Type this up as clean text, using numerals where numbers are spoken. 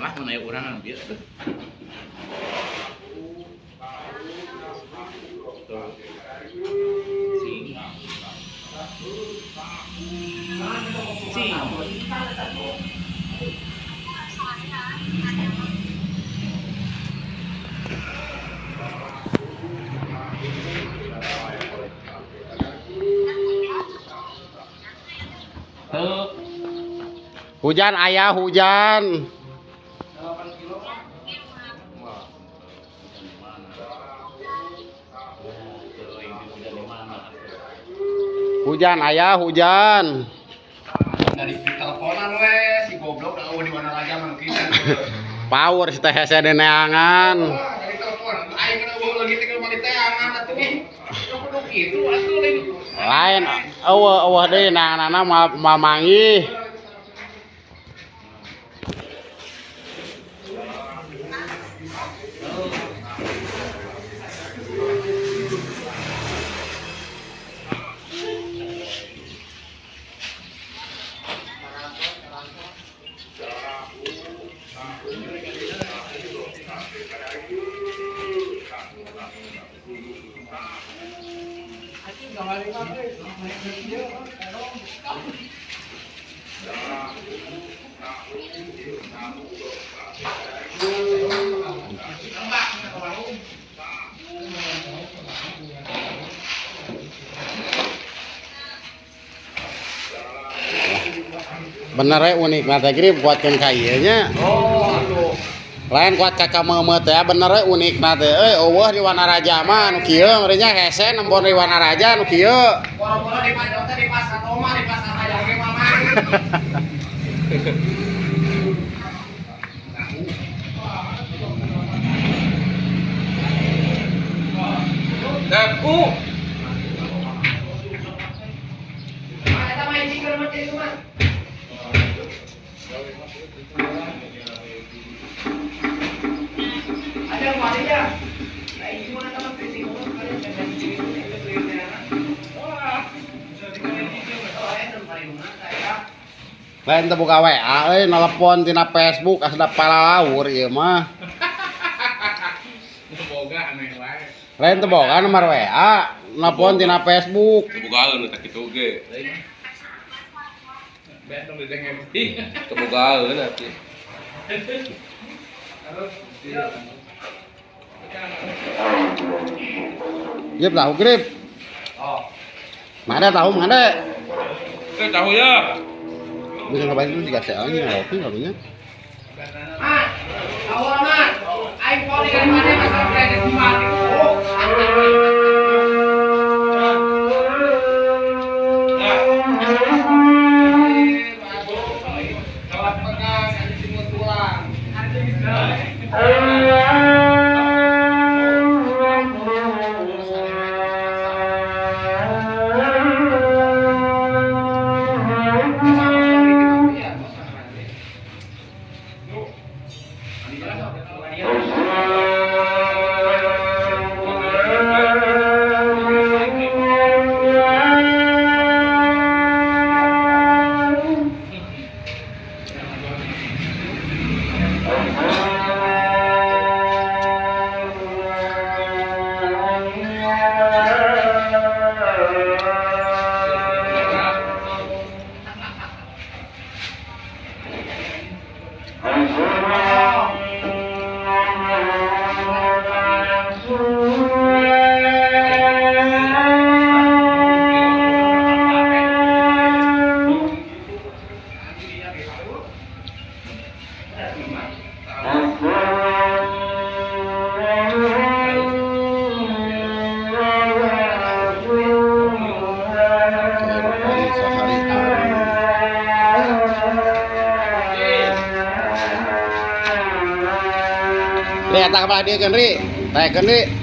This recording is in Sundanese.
Lah mun aya urang anu bieu tuh. Tuh. Sing. Sing. Tuh. Hujan ayah hujan. Wah, hujan di mana? Tuh, ini hujan di mana? Hujan ayah hujan. Dari teleponan we si goblok da eueuh di mana raja mah kitu. Power si teh hese neangan. Wah, dari telepon aing kana eueuh lagi teh mah diteangan atuh. Yo kudu kitu atuh lain. Lain eueuh eueuh deui neanganana moal moal manggih. Bener we unik na teh grip kuatkeun ka ieu nya. Oh, aduh. Lain kuat ka kameumeuh teh bener we unik na teh. Euy eueuh di Wanaraja mah anu kieu ngerinya hese nempon di Wanaraja anu kieu. Boro-boro di pajak teh di pasar Roma, di pasar Hayang ge mah. Daku. Eta mah hiji keur mah kitu mah. Ada yang mau aja? Nah, ini mana teman kritik ngomong kalian jangan itu Wah, Lain teu buka WA euy nelepon tina Facebook asda palalaur ieu mah. Boga aneh wae. Lain teu boga nomor WA, nelepon tina Facebook. Teu bogaeun eta kitu ge. Beak dong didenge sih. Teu bogaeun atuh. Yep tahu grip. Oh. Mana tahu mana? Eh tahu ya. Bisa ngapain itu juga saya ini ngopi karunya. Mat, tahu mat. Aing poli dari mana masalah kredit di mana? Oh. Salah pegang, ada simut tulang. Kehidupan sehari-hari. Ri, eta ka dia kan ri. Taekeun ri.